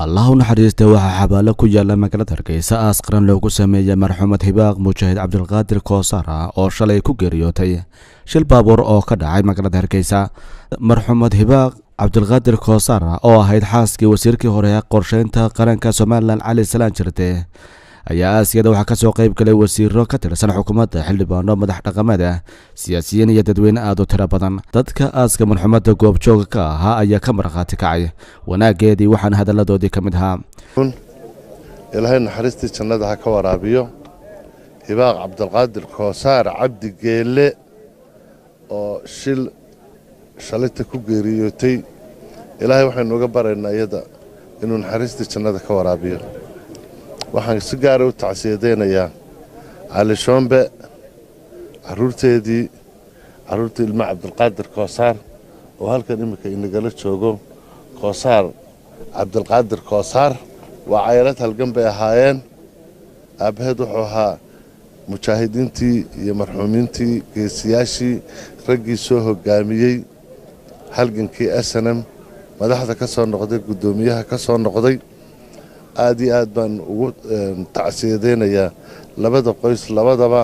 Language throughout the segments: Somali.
Allah u naxariista, waxaa xabaalo ku yaala magaalada Hargeysa aas qaran loogu sameeyey marxuumad Hibaaq Mujaahid Cabdilqaadir Koosaar oo shalay ku geeriyootay shil baabuur oo ka dhacay magaalada Hargeysa. Marxuumad Hibaaq Cabdilqaadir Koosaar oo ahayd xaaskii wasiirkii hore ee qorsheynta qaranka Somaliland, Cali Salaan Jirde, ayaa aaskiyada waxaa kasoo qayb galay wasiiro ka tirsan xukuumadda, xildhibaano, madax dhaqameed ah, siyaasiyiin iyo dadweyne aada u tiro badan. Dadka aaska marxuumadda goobjooga ka ahaa ayaa ka markhaati kacay wanaageedii, waxaana hadalladoodii ka mid ahaa: Ilaahay naxariistii jannada ha ka waraabiyo Hibaaq Cabdilqaadir Koosaar Cabdi Geelle oo shil shalayta ku geeriyootay. Ilaahay waxaynu uga baraynaa iyada inuu naxariistii jannada ka waraabiyo. Waxaan si gaara u tacsiyadaynayaa Cali Shoombe, carruurteedii, carruurtii ilma Cabdilqaadir Koosaar oo halkan iminka inagala joogo. Koosaar, Cabdilqaadir Koosaar, waa caylad halgan bay ahaayeen. Aabbaheed wuxuu ahaa mujaahidiintii iyo marxuumiintii, geesiyaashii, raggii soo hoggaamiyey halgankii SNM, madaxda ka soo noqday, guddoomiyaha ka soo noqday. Aad iyo aad baan ugu tacsiyadaynayaa labada qoys labadaba.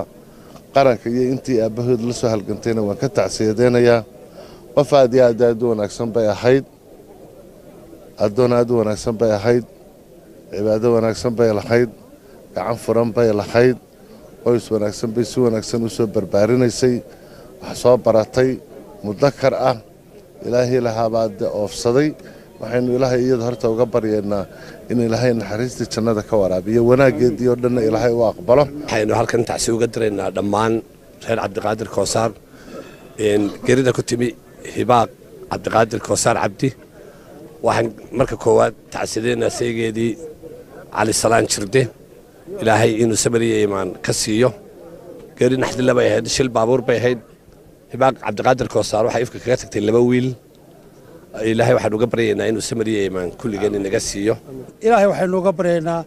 Qaranka iyo intii aabbahood la soo halgantayna waan ka tacsiyadaynayaa. Qof aad iyo aad aad u wanaagsan bay ahayd, addoon aad u wanaagsan bay ahayd, cibaado wanaagsan bay lahayd, gacan furan bay lahayd, qoys wanaagsan bay si wanaagsan u soo barbaarinaysay, wax soo baratay, mudakar ah. Ilaahay lahaabaa de oofsaday. Waxaynu Ilaahay iyada horta uga baryaynaa in Ilaahay naxariistii jannada ka waraabiyo, wanaaggeedii oo dhanna Ilaahay u aqbalo. Waxaynu halkan tacsi uga diraynaa dhammaan reer Cabdiqaadir Koosaar gerida ku timi Hibaaq Cabdiqaadir Koosaar Cabdi. Waxaan marka koowaad tacsidaynaa saygeedii Cali Salaan Jirde, Ilaahay inuu samariya imaan ka siiyo. Geeri naxdilla bay ahayd, shil baabuur bay ahayd. Hibaaq Cabdiqaadir Koosaar waxay ifka kaga tagtay laba wiil. Ilaahay waxaan uga baryaynaa inuu samariya imaan kulligeen inaga siiyo. Ilaahay waxaynu uga baryaynaa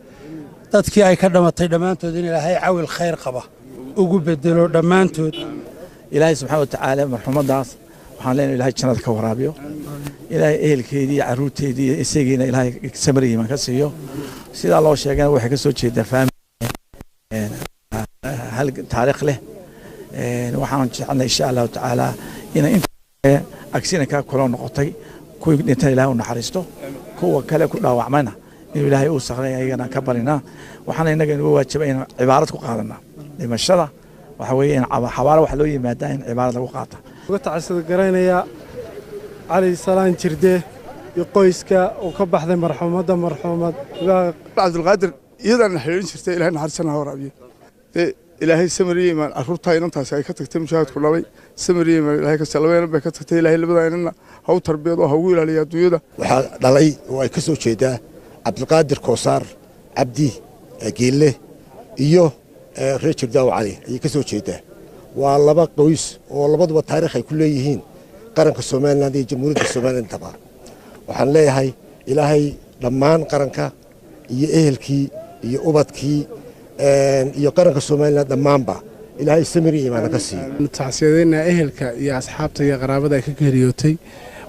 dadkii ay ka dhamatay dhammaantood in Ilaahay cawil khayr qaba ugu bedelo dhammaantood. Ilaahay subxaana watacaala marxuumadaas waxaan leenahay Ilahay jannada ka waraabiyo. Ilaahay ehelkeedii iyo carruurteedii iyo isagiina Ilaahay samariya imaan ka siiyo. Sidaa loo sheegana, waxay ka soo jeedaa family hal taariikh leh. Waxaan jecelnay, insha Allahu tacaala, inay inta accident-ka kula noqotay kuwii dhintay Ilahay u naxariisto, kuwa kale ku dhaawacmayna inuu Ilaahay u sakray ayagana ka barinaa. Waxaana innaga inugu waajibay inaan cibaarad ku qaadanaa dhimashada. Waxa weeye in xabaalo waxa loo yimaadaa in cibaarad lagu qaata. Uga tacsida garaynayaa Cali Salaan Jirde iyo qoyska uu ka baxday marxuumadda, marxuumad Cabdilqaadir. Iyadaana xidhiirin jirtay. Ilahay naxariisana ha waraabiyo. Dee Ilaahay samariye imaan carruurtaa inantaasi ay ka tagtay, mujaahidku dhalay, samariye imaan Ilahay ka laba inan bay ka tagtay. Ilaahay labada inanna ha u tarbiyado, ha ugu ilaaliya adduunyada. Waxaa dhalay oo ay ka soo jeedaa Cabdilqaadir Koosaar Cabdi Geelle iyo reer Jirdaaw Cali ayay ka soo jeedaa. Waa laba qoys oo labaduba taarikh ay ku leeyihiin qaranka Somaliland iyo Jamhuuriyadda Somaliland taba. Waxaan leeyahay Ilaahay dhammaan qaranka iyo ehelkii iyo ubadkii iyo qaranka Somaliland dhammaanba Ilaahay samiri iimaana ka siiyo. Tacsiyadaynaa ehelka iyo asxaabta iyo qaraabada ay ka geeriyootay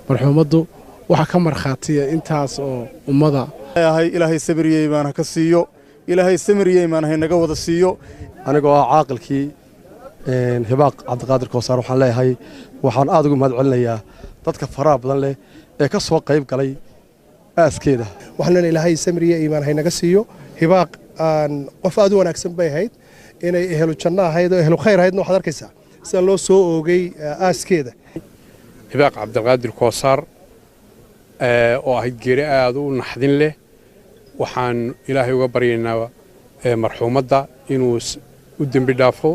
marxuumaddu. Waxaa ka markhaatiya intaas oo ummada. Ilaahay samiriye iimaan ha ka siiyo. Ilaahay samiriye iimaan ha inaga wada siiyo. Anigoo ah caaqilkii Hibaaq Cabdiqaadir Koosaar, waxaan leeyahay waxaan aad ugu mahad celinayaa dadka faraha badan leh ee ka soo qayb galay aaskeeda. Waxaan Ilaahay samiriye iimaan haynaga siiyo Hibaaq. Qof aad u wanaagsan bay ahayd. Inay ehlu janno ahayd oo ehlu khayr ahaydna waxaad arkaysaa sida loo soo oogay aaskeeda. Hibaaq Cabdiqaadir Koosaar oo ahayd geeri aad u naxdin leh, waxaan Ilaahay uga baryaynaa marxuumadda inuu u dembi dhaafo,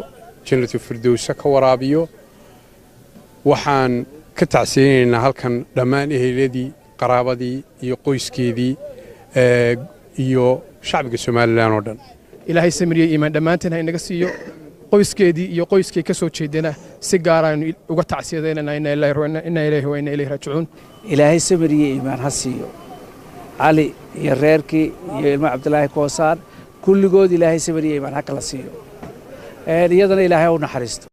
jannatu firdowsa ka waraabiyo. Waxaan ka tacsiyeynaynaa halkan dhammaan eheladii, qaraabadii iyo qoyskeedii iyo shacbiga Somaliland oo dhan. Ilaahay samiriye iimaan dhammaanteen ha inaga siiyo. Qoyskeedii iyo qoyskay ka soo jeedana si gaaraanu uga tacsiyadaynana. Inna ilayhi wa inna ilayhi raajicuun. Ilaahay samiriye iimaan ha siiyo Cali iyo reerkii iyo ilmo Cabdilaahi Koosaar kulligood. Ilaahay samiriye iimaan ha kala siiyo, iyadana Ilaahay u naxariisto.